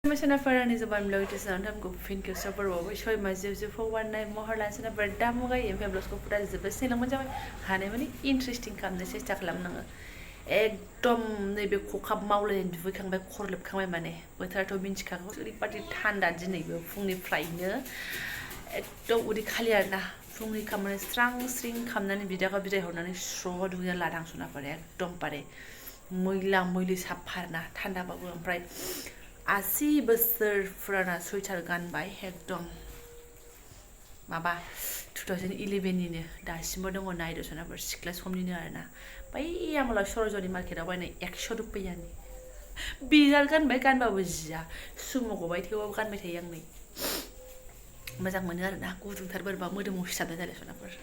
Masyarakat Jobanivlog itu sekarang aku fin ke super wow, show masih warna moherlan sana berdamu gay, yang fabulous ko pura zebes silang macam hane mani interesting kam deh sih caklam nanga. Ekdom nih be kokap mau le yang kang be korlep kang mana, betul atau binci kang, uri pati tanda jenis be fungni flynya, ekdom uri kalian nah, fungni kamane string kam nani bida hornani show dunia ladang suna pare, ekdom pare, muili sapar nah, tanda bagu yang pride. Asi besar furana sweater गानबाय एकदम माबा 2011 निनो दासिमबो दङ नायदो सोनाफोर सिख्ला समनिनो आरोना बै आमला सरजनि मार्केटाव बायनाय 100 रुपैयानि बिराद गानबाबो जिया सुमो गबाय थेवबो गानबाय थायो आं नै मोजां मोनो आरोना गुदुंथार बोरबा मोदोमाव सिथाबनाय जालाय सोनाफोर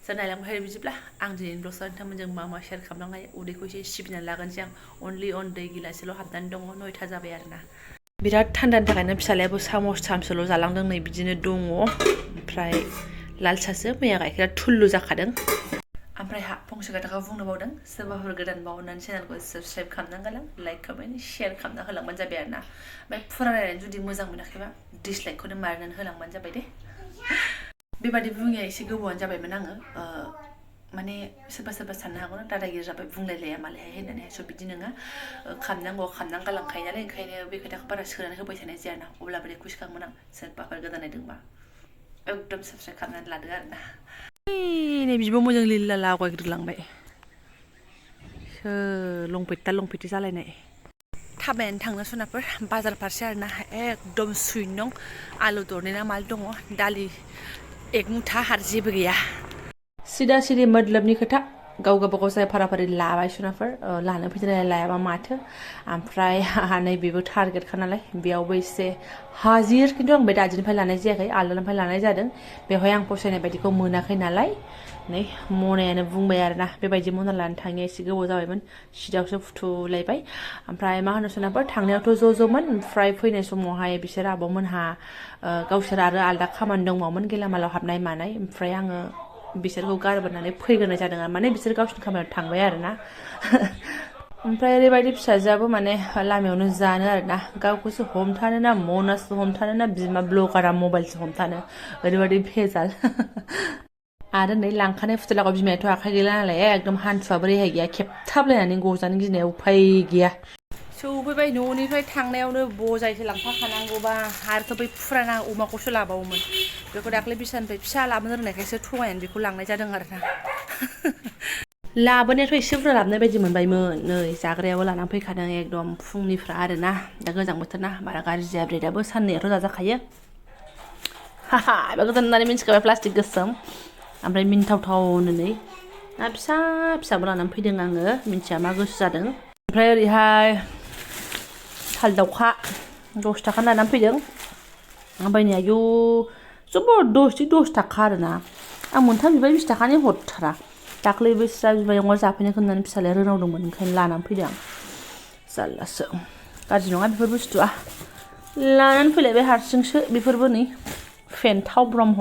नायलांबाय बिदिब्ला आं दिनै ब्लग नोंथांमोनजों मा शेयार खालामलांनो हायो उदैखौ एसे सिबिनानै लागोनसै आं अनलि अन दै गिलासेल' हाबनानै दङ 9टा जाबाय आरोना बिराद थान्दानि थाखायनो फिसालायाबो सामस'ल' जालांदों नै बिदिनो दङ ओमफ्राय लाल सासो मैया गाइखेरा थुल्लु जाखादों ओमफ्राय फंसे खोथाखौ बुंनो बावदों सोरबाफोर गोदान बावनानै चेनेलखौ साबस्क्राइब खालामनानै गालां लाइक कमेन्ट शेयार खालामना होलांबानो जाबाय आरोना ओमफ्राय फरायनानै जुदि मोजां मोनाखैबा डिसलाइकखौनो मारनानै होलांबानो जाबाय दे बेबादि बुङिया एसे गोबावानो जाबायमोन आङो माने सोरबा साननो हागौ दादागिरि जाबाय बुंलायलाया मालायहाय होननानै स' बिदि नङा खामनांगौ गालांखायो नालाय ओंखायनो बे खोथाखौ बारा सोनानै होबाय थानाय जाया ना अब्लाबो रिकुवेस्टखांमोन आं सोरबाफोर गोदान नायदोंबा एकदम साबस्क्राइब खालामनानै लादो आरोना नै बिबो मोजां लिला लागायग्रोलांबाय लंपेटी जालायनाय थाबायनानै थांनो सोनाफोर बाजार फारसे आरोना एकदम सुइन दं आलु दरनै ना माल दङ दालि एक मुथा आरो जेबो गैया सिदा सिदि मोदलोबनि खोथा गाव गावबागाव जाय फाराफारि लाबाय सोनाफोर लानो फैनाय लायाबा माथो ओमफ्राय नै बेबो टारगेटखा नालाय बेयावबो एसे हाजिर खिन्थु आं बे दादिनिफ्राय लानाय जायाखै आलदानिफ्राय लानाय जादों बेवहाय आं फसायनाय बायदिखौ मोनाखै नालाय नै मनायानो बुंबाय आरोना बेबायदि मना लानो थांनाया एसे गोबाव जाबायमोन सिदावसो फुथुलायबाय ओमफ्राय मा होनो सोनाफोर थांनायावथ' ज'मोन ओमफ्राय फैनाय समावहाय बिसोर आब'मोनहा गावसोर आरो आलदा खामानि दंबावोमोन गेलामालाव हाबनाय मानाय ओमफ्राय आङो बिसोरखौ गारबोनानै फैग्रोनाय जादों आरो माने बिसोर गावसिनि खामानियाव थांबाय आरोना ओमफ्राय ओरैबायदि फिसाजोआबो माने लामायावनो जानो आरोना गावखौसो हमथानो ना मनासो हमथानो ना बिमा ब्लगारा मबाइलसो हमथानो ओरैबायदि भेजाल आरो नै लांखानाय फुथुलाखौ बिमायाथ' आखाइ गैला नालाय एकदम हान्थुआबो रेहाय गैया खेबथाबलायनानै गजानो गिनाया उफाय गैया सौफैबाय न'निफ्राय थांनायावनो बजायसो लांफाखानांगौबा आरोथ' बै फुराना अमाखौसो लाबावोमोन बेखौ दाख्लै बिसानिफ्राय फिसा लाबोनो रोंनायखायसो थगायनानै बेखौ लांनाय जादों आरोना लाबोनायाथ' एसे बुरजा लाबोनाय बायदि मोनबायमोन नै जाग्रायाबो लानानै फैखादों एकदम फुंनिफ्रा आरोना दा गोजां बोथोर ना बारा गाज्रि जाया ब्रेडाबो साननैयाथ' जाजाखायो हाहा बेखौ दोननानै मिन्थिखाबाय प्लास्टिक गोसोम ओमफ्राय मिन्थावथावनो नै ना फिसाबो लानानै फैदों आङो मिन्थिया मा गोसो जादों ओमफ्राय ओरैहाय थाल दाउखा 10 थाखा लानानै फैदों ओमफ्राय नै आयौ जबरदस्ति 10 थाखा आरोना आं मोनथाम बिबाय 20 थाखानि हरथारा दाख्लैबो स्रा बिबायाव जाफैनो होननानै फिसालाया रोनावदोंमोन ओंखायनो लानानै फैदों आं जारलासो गाज्रि नङा बेफोर बुस्थुआ लानानै फैलायबाय हारसिंसो बेफोरबो नै फेन्थाव ब्रह्म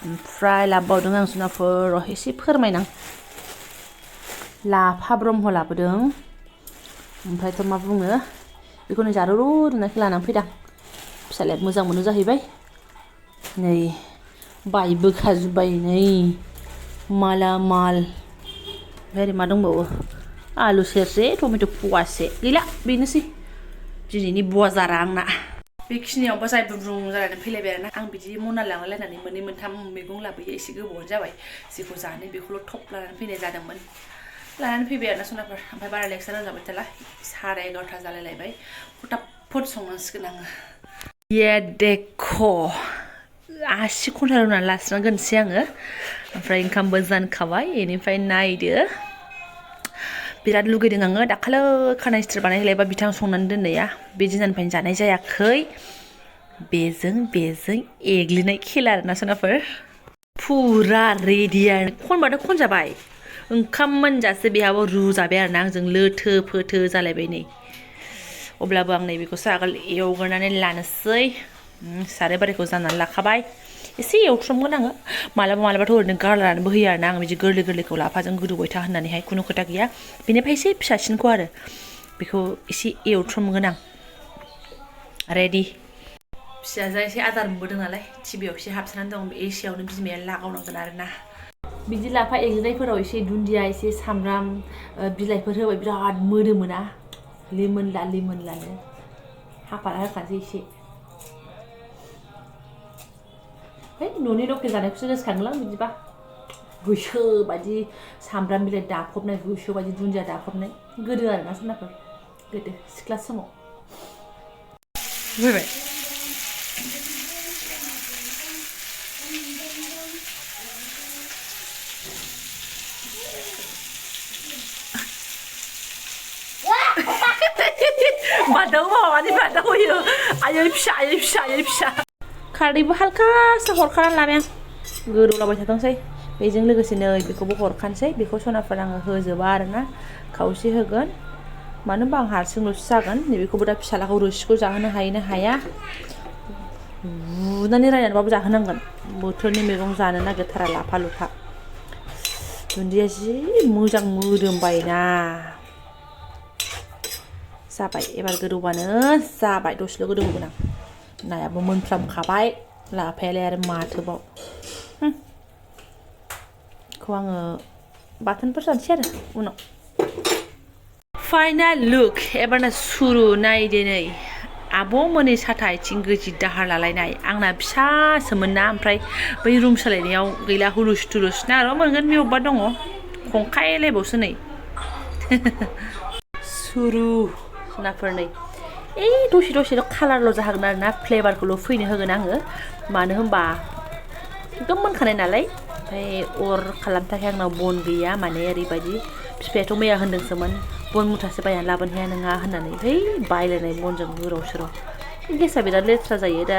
ओमफ्राय लाबोबावदों आं सोनाफोर एसे फोरमायनां लाफा ब्रह्म लाबोदों ओमफ्रायथ' मा बुङो बेखौ नै जारु रुनायखौ लानानै फैदां फिसालाया मोजां मोनो जाहैबाय नै बायबोखाजोब्बाय नै माला माल ओमफ्राय मा दंबावो आलु सेरसे टमेट' फवासे गैला बेनोसै दिनैनि बाजारा आंना बेखिनियावबो जाय बुंब्रुं जानानै फैलायबाय आरोना आं बिदि मना लांलायनानै मोननै मोनथाम मैगं लाबोयो एसे गोबावानो जाबाय जेखौ जानो बेखौल' थप लानानै फैनाय जादोंमोन लानानै फैबाय आरोना सोनाफोर ओमफ्राय बारा लेक्सार होजाबाय थाला 11:30 जालायलायबाय फटाफट संनांसिगोन आङो ये देखो आसि घन्टा रुनानै लास्रांगोनसै आङो ओमफ्राय ओंखामबो जानखाबाय बेनिफ्राय नायदो बिराद लुगैदों आङो दाखालै खानाय स्ट्रेट बानायलायबा बिथां संनानै दोननाया बे दिननिफ्रायनो जानाय जायाखै बेजों एग्लिनाय खेला आरोना सोनाफोर फुरा रेडि आरो खनबाथ' खनजाबाय ओंखाम मोनजासे बेहाबो रुजाबाय आरोना आंजों लोथो फोथो जालायबाय नै अब्लाबो आं नै बेखौसो आगोल एवग्रोनानै लानोसै साराय बारिखौ जाननानै लाखाबाय एसे एवथ्रमगोन आङो मालाबाथ' ओरैनो गारलानानैबो होयो आरोना आं बिदि गोरलैखौ लाफाजों गोदौबाय था होननानैहाय खुनु खोथा गैया बेनिफ्राय एसे फिसासिनखौ आरो बेखौ एसे एवथ्रमगोन आं रेडि फिसाजोआ एसे आदार मोनबोदों नालाय टिभियाव एसे हाबसोनानै दं बे एसेयावनो बिमाया लागावनांगोन आरोना बिदि लाफा एवनायफोराव एसे दुन्दिया एसे सामब्राम बिलाइफोर होबाय बिराद मोदोमोना लिमोनलानो हाफाना होखानोसै एसे है न'नि लकेल जानायखौसो गोसोखाङोलां बिदिबा गोसो बायदि सामब्राम बिलाइ दाफबनाय गोसो बायदि दुन्दिया दाफबनाय गोदो आरोना सनाफोर गोदो सिख्ला समाव फैबाय बादाव माबानि बादाव होयो आयै फिसा खारदैबो हालखासो हरखानानै लाबाय आं गोदौलाबाय थाथोंसै बेजों लोगोसे नै बेखौबो हरखानोसै बेखौ सनाफोर आङो होजोबा आरोना खावसे होगोन मानो होनबा आं हारसिंल'सो जागोन नैबेखौबो दा फिसालाखौ रोसिखौ जाहोनो हायोना हाया रुनानै रायनानैबाबो जाहोनांगोन बोथोरनि मैगं जानो नागिरथारा लाफा लुफा दुन्दिया जि मोजां मोदोमबायना जाबाय एबार गोदौबानो जाबाय दसेल' गोदौहोगोन आं नायाबो मोनफ्रामखाबाय लाफायालाय आरो माथोबाव बेखौ आङो बाथोनफोर जानोसै आरो उनाव फाइनाल लुक एबारना सुरु नायदो नै आब'मोननि साथा आथिं गोजि दाहार लालायनाय आंना फिसासोमोन ना ओमफ्राय बै रुम सोलायनायाव गैला हुलुस थुलुस ना र' मोनगोन बे अबेबा दङ खंखायलायबावसो नै सुरु सनाफोर नै दसेल' कालारल' जाहागोन आरोना फ्लेभारखौल' फैनो होगोन आङो मानो होनबा एकदम मोनखानाय नालाय ओमफ्राय अर खालामनो थाखाय आंनाव बन गैया माने ओरैबायदि बिफायाथ' मैया होनदोंसोमोन बन मुथासे बायनानै लाबोनो हाया नङा होननानै है बायलायनाय बनजों गोराव सोराव गेसा बिराद लेथ्रा जायो दा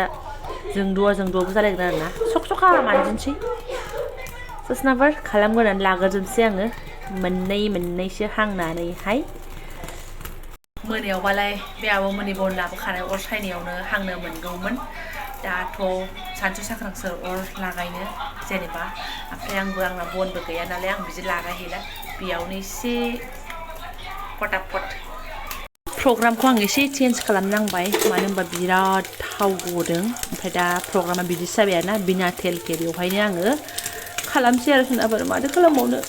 जोंद'आबो जालायगोन आरोना सखा मानजिनोसै सनाफोर खालामग्रोनानै लाग्रोजोबसै आङो मोननैसो हांनानैहाय मोनायावबालाय बे आब'मोननि बन लाबोखानाय अर सायनायावनो हांनो मोनगौमोन दाथ' सानसु साख्रांसो अर लागायनो जेनेबा ओमफ्राय आंना बनबो गैया नालाय आं बिदि लागायहैला बेयावनो एसे फटाफट प्रग्रामखौ आं एसे चेन्ज खालामनांबाय मानो होनबा बिराद थाव गदों ओमफ्राय दा प्रग्रामा बिदिसो जाबाय आरोना बिना तेलके बेवहायनो आङो खालामसै आरो सोनाफोर माथो खालामबावनो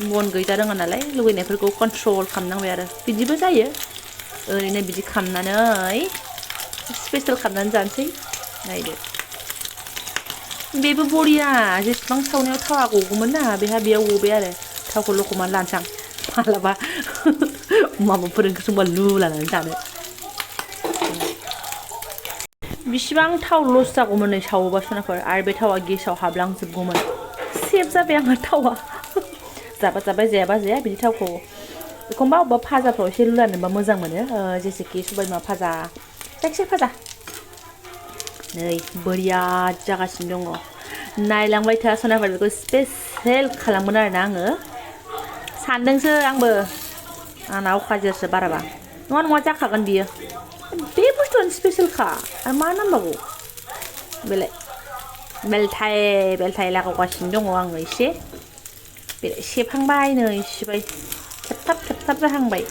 बन गैजा रोङा नालाय लुगैनायफोरखौ कन्ट्रल खालामनांबाय आरो बिदिबो जायो ओरैनो बिदि खालामनानै स्पेशेल खालामनानै जानोसै नायदो बेबो बरिया जेसेबां सावनायाव थावा गगौमोन ना बेयाव गबाय आरो थावखौ लखबनानै लानोसै आं मालाबा माबाफोर ओंख्रि संबा लुलानानै जानो बिसिबां थाव लस जागौमोन नै सावोबा सनाफोर आरो बे थावा गेसाव हाबलांजोबगौमोन सेभ जाबाय आंहा थावा जाबाय जायाबा जाया बिदि थावखौ एखमबा अबेबा फाजाफ्राव एसे लुलानोबा मोजां मोनो जेसेखि सबाय बिमा फाजा जायखिजाया फाजा नै बोरिया जागासिनो दङ नायलांबाय था सनाफोर बेखौ स्पेशेल खालामगोन आरोना आङो सानदोंसो आंबो आंना अखाजिरसो बाराबा नङा जाखागोन बियो बे बुस्थुआनो स्पेशेलखा आरो मा नांबावगौ बेलाय बेलथाय लागावगासिनो दङ आङो एसे सेबहांबाय नै सिबाय खेबथाब जाहांबाय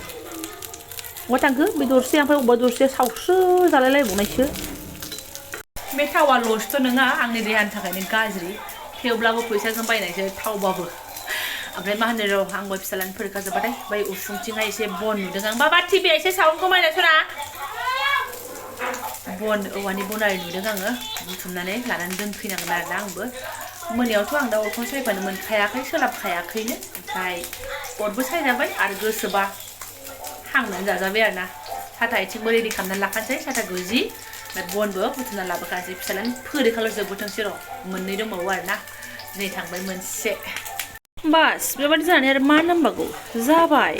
बहा थांखो बे दरसे ओमफ्राय अबेबा दरसेया सावस्रो जालायलायबावनायसो बे थावा लसथ' नङा आंनि देहानि थाखायनो गाज्रि थेवब्लाबो फैसाजों बायनायसो थावबाबो ओमफ्राय मा होनो र' आंबो फिसालानि फरिखा जोब्बाथाय बै उसुंथिंहाय एसे बन नुदों आं बाबा टिभिया एसे साउन्डखौ मायना सना बन औवानि बन आरि नुदों आङो बुथुमनानै लानानै दोनफैनांगोन आरोना आंबो मोनायावथ' आं दा अरखौनो सायफानो मोनखायाखै सोलाबखायाखैनो ओमफ्राय अरबो सायजाबाय आरो गोसोबा हांनानै जाजाबाय आरोना साथा आथिंबो रेडि खालामनानै लाखानोसै साथा गोजि ओमफ्राय बनबो बुथुमनानै लाबोखानोसै फिसालानि फरिखाल' जोबबोथोंसै र' मोननै दंबावो आरोना दिनै थांबाय मोनसे बास बेबादि जानानै आरो मा नांबावगौ जाबाय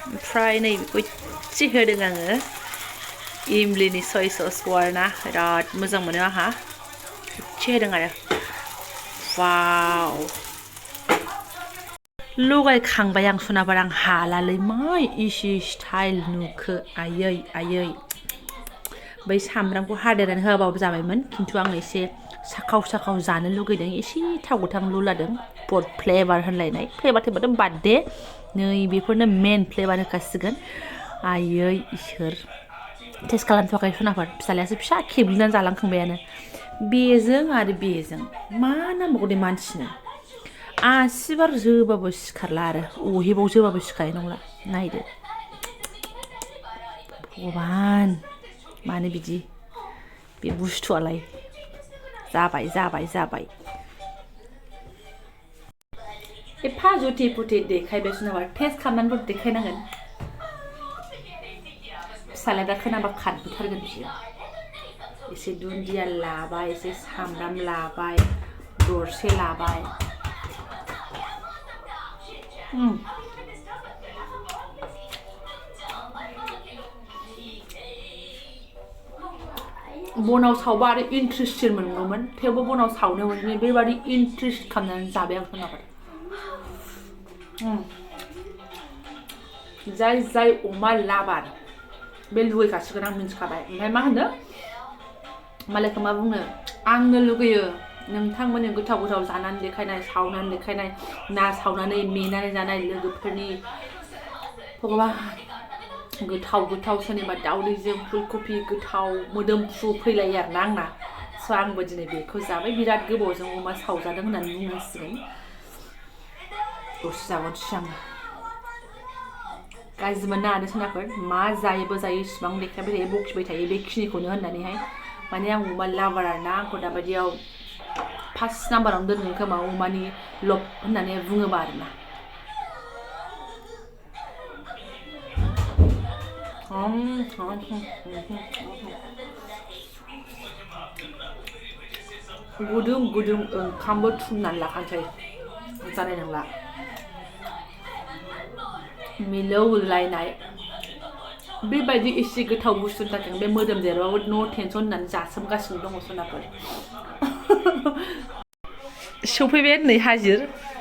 ओमफ्राय नै बेखौ इसे होदों आङो इमलिनि सय ससखौ आरोना बिराद मोजां मोनो आंहा इसे होदों आरो वाव लगायखांबाय आं सनाबार आं हालालै मा इसे स्टाइल नुखो आयै बै सामब्रामखौ हादेरनानै होआबाबो जाबायमोन खिन्थु आं एसे साखाव जानो लुगैदों एसे थाव गोथां लुलादों पट फ्लेभार होनलायनाय फ्लेभार थेबाथ' बाद दे नै बेफोरनो मेन फ्लेभार होखासिगोन आयै इसोर टेस्ट खालामथ'वाखै सनाफोर फिसालायासो फिसा खेबलिनानै जालांखांबायानो बेजों आरो बेजों मा नांबावगौ दे मानसिनो आसिबार जोबाबो सिखारला आरो अहेबाव जोबाबो सिखानाय नंला नायदो भगबान मानो बिदि बे बुस्थुआलाय जाबाय एफा जुथे पुथे देखायबाय सनाफोर टेस्ट खालामनानैबो देखायनांगोन फिसालाया दा खोनाबा खारबोथारगोन बियो एसे दुन्दिया लाबाय एसे सामब्राम लाबाय दरसे लाबाय बनाव सावबा आरो इन्ट्रेस्टेड मोनगौमोन थेवबो बनाव सावनो मोनोमोन बेबादि इन्ट्रेस्ट खालामनानै जाबाय आं सनाफोर जाय अमा लाबार बे लुगैखासिगोन आं मिन्थिखाबाय ओमफ्राय मा होनो मालायखौ मा बुंनो आंनो लुगैयो नोंथांमोननि गोथाव जानानै देखायनाय सावनानै देखायनाय ना सावनानै मेनानै जानाय लोगोफोरनि भगबान गोथाव सोरनिबा दावदैजों फुलकफि गोथाव मोदोमफ्रु फैलायो आरोना आंना स' आंबो दिनै बेखौ जाबाय बिराद गोबावजों अमा सावजादों होननानै बुंनांसिगोन दसे जाबावनोसै आङो गाज्रि मोननो हानो सनाफोर मा जायोबो जायो इसिबां देखायबाय थायो बखिबाय थायो बेखिनिखौनो होननानैहाय माने आं अमा लाभार आरोना आंखौ दाबायदियाव फार्स्ट नाम्बारावनो दोनगोन खोमा अमानि लब होननानै बुङोबा आरोना गुदुं ओंखामबो थुमनानै लाखानोसै जानाय नंला मिलौलायनाय बेबायदि एसे गोथाव बुस्थुनि थाखाय बे मोदोम देरबाबो नो टेनसन होननानै जासोमगासिनो दङ सनाफोर सफैबाय नै हाजिर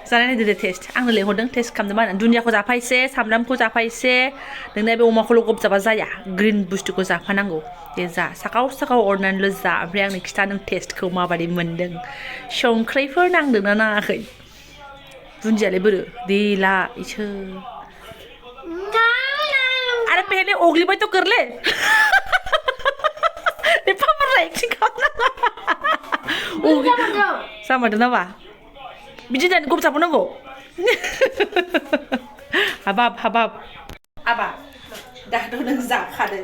जानाय नायदो दे टेस्ट आंनो लेंहरदों टेस्ट खालामदों मा होनो दुन्दियाखौ जाफा एसे सामब्रामखौ जाफा एसे नोंना बे अमाखौल' गबजाबा जाया ग्रिन बुस्थुखौ जाफानांगौ दे जा साखाव अरनानैल' जा ओमफ्राय आंनो खिथा नों टेस्टखौ माबायदि मोनदों संख्रिफोर नांदोंना नाङाखै दुन्दियालाय बोरो देला इसोर अरे पहले ओगली तो कर ले एक्टिंग जामारदों नामा बिदि होननानै गबजाबनांगौ हाबाब आबा दाथ' नों जाखादो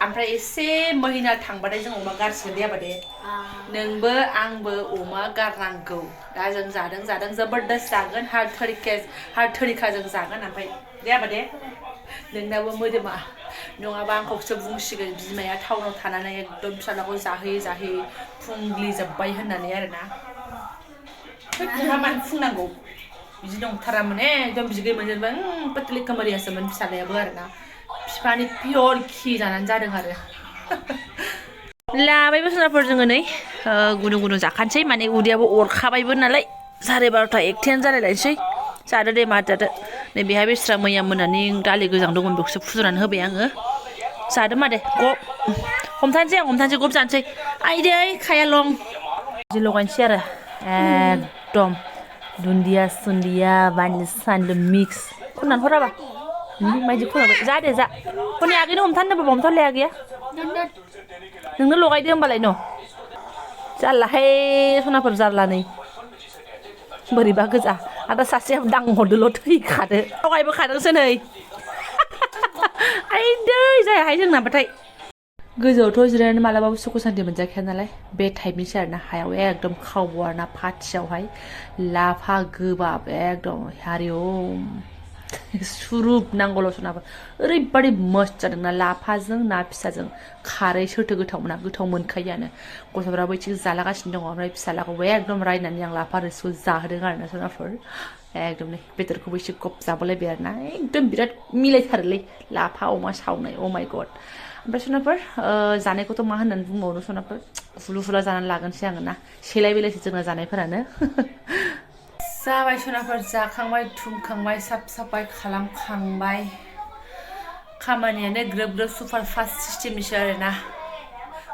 ओमफ्राय एसे महिना थांबाथाय जों अमा गारसिगोन दे आबा दे नोंबो आंबो अमा गारनांगौ दा जों जादों जबरदस्त जागोन हार थरिखा जों जागोन ओमफ्राय दे आबा दे नोंनाबो मोदोमा नङाबा आंखौसो बुंसिगोन बिमाया टाउनाव थानानै एकदम फिसालाखौ जाहोयै फुंग्लि जोब्बाय होननानै आरोना नोंहा मानो फुंनांगौ बिदि नंथारामोन एकदम बिगै मोनजोबा पतलि कमरियासोमोन फिसालायाबो आरोना बिफानि पियर खि जानानै जादों आरो लाबायबो सनाफोर जोङो नै गुदुं जाखानोसै माने उदैयाबो अरखाबायबो नालाय 12:30 जालायलायनोसै जादो दे मा जादो नै बेहा बेस्रा मैया मोनानि दालि गोजां दंमोन बेखौसो फुदुंनानै होबाय आङो जादो मा दे गब हमथानोसै गब जानोसै आइदै खायालं बिदि लगायनोसै आरो एकदम दुन्दिया सुन्दिया बानलु सानलु मिक्स खननानै हराबा मायदि खनाबाय जा दे जा खननि आगैनो हमथानो होनबाबो हमथालाय आगैया नोंनो लगायदो होमबालाय न' जारलाहाय सनाफोर जारला नै बोरैबा गोजा आदा सासेया दांहरदोल' थैखादो लगायबो खादोंसो नै आइदै जायाहाय जोंनाबाथाय गोजौआवथ' जिरायनानै मालाबाबो सुखु सान्थि मोनजाखाया नालाय बे टाइपनिसो आरोना हायाव एकदम खावब आरोना फाथियावहाय लाफा गोबाब एकदम हारिओम सुरुप नांगौल' सनाफोर ओरैबादि मस्त जादोंना लाफाजों ना फिसाजों खारै सोरथो गोथाव मोना गोथाव मोनखायोआनो गथ'फ्राबो इथिं जालागासिनो दङ ओमफ्राय फिसालाखौबो एकदम रायनानै आं लाफा रोसिखौ जाहोदों आरोना सनाफोर एकदम नै बेदरखौबो एसे गबजाबलायबाय आरोना एकदम बिराद मिलायथारोलै लाफा अमा सावनाय अ माय गड ओमफ्राय सनाफोर जानायखौथ' मा होननानै बुंबावनो सनाफोर फुलु जानानै लागोनसै आङो ना सेलाय बेलायसो जोंना जानायफोरानो जाबाय सनाफोर जाखांबाय थुमखांबाय साफ साफाय खालामखांबाय खामानियानो ग्रोब सुपार फास्ट सिस्टेमनिसो आरोना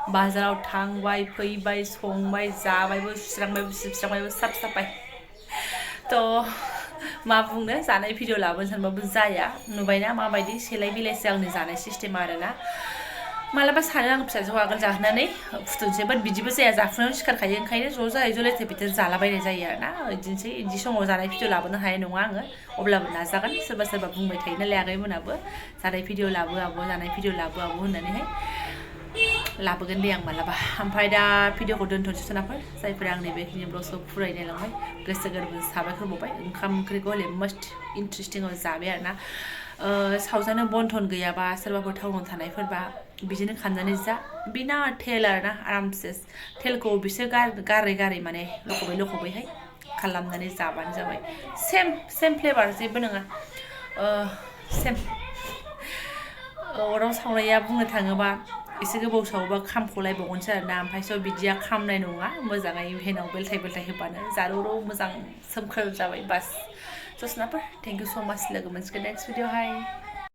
बाजाराव थांबाय फैबाय संबाय जाबायबो सुस्रांबायबो सिबस्रांबायबो साफ साफाय थ' मा बुंनो जानाय भिडिअ लाबोनो सानबाबो जाया नुबायना माबायदि सेलाय बिलायसो आंनि जानाय सिस्टेम आरोना मालाबा सानो आं फिसाजोखौ आगोल जाहोनानै फुथुनोसै बाट बिदिबो जाया जाफुनायाव सिखारखायो ओंखायनो ज' जायै ज' लेथेर फेथेर जालाबायनाय जायो आरोना बिदिनोसै बिदि समाव जानाय भिडिअ लाबोनो हानाय नङा आङो अब्लाबो नाजागोन सोरबा सोरबा बुंबाय थायो नालाय आगैमोनाबो जानाय भिडिअ लाबो आब' जानाय भिडिअ लाबो आब' होननानैहाय लाबोगोन दे आं मालाबा ओमफ्राय दा भिडिअखौ दोनथ'नोसै सोनाफोर जायफोरा आंनि बेखिनि ब्लगखौ फुरायनाय लांबाय गोसो गोरबो साबायखर बावबाय ओंखाम ओंख्रिखौ हले मस्ट इन्टारेस्टिङाव जाबाय आरोना सावजानो बनथन गैयाबा सोरबाफोर टाउनाव थानायफोरबा बिदिनो खालामनानै जा बिना तेल आरोना आरामसे तेलखौ बिसोर गारै गारै माने लखबैहाय खालामनानै जाबानो जाबाय सेम फ्लेभार जेबो नङा सेम अराव सावनाया बुंनो थाङोबा एसे गोबाव सावोबा खामख'लायबावगोनसो आरोना ओमफ्राय स' बिदिया खामनाय नङा मोजाङै फेनाव बेलथाय होबानो जारौ मोजां सोमखोर जाबाय बास स' सोनाफोर थेंक इउ स' माच लोगो मोनसिगोन नेक्स्ट भिडिअ हाय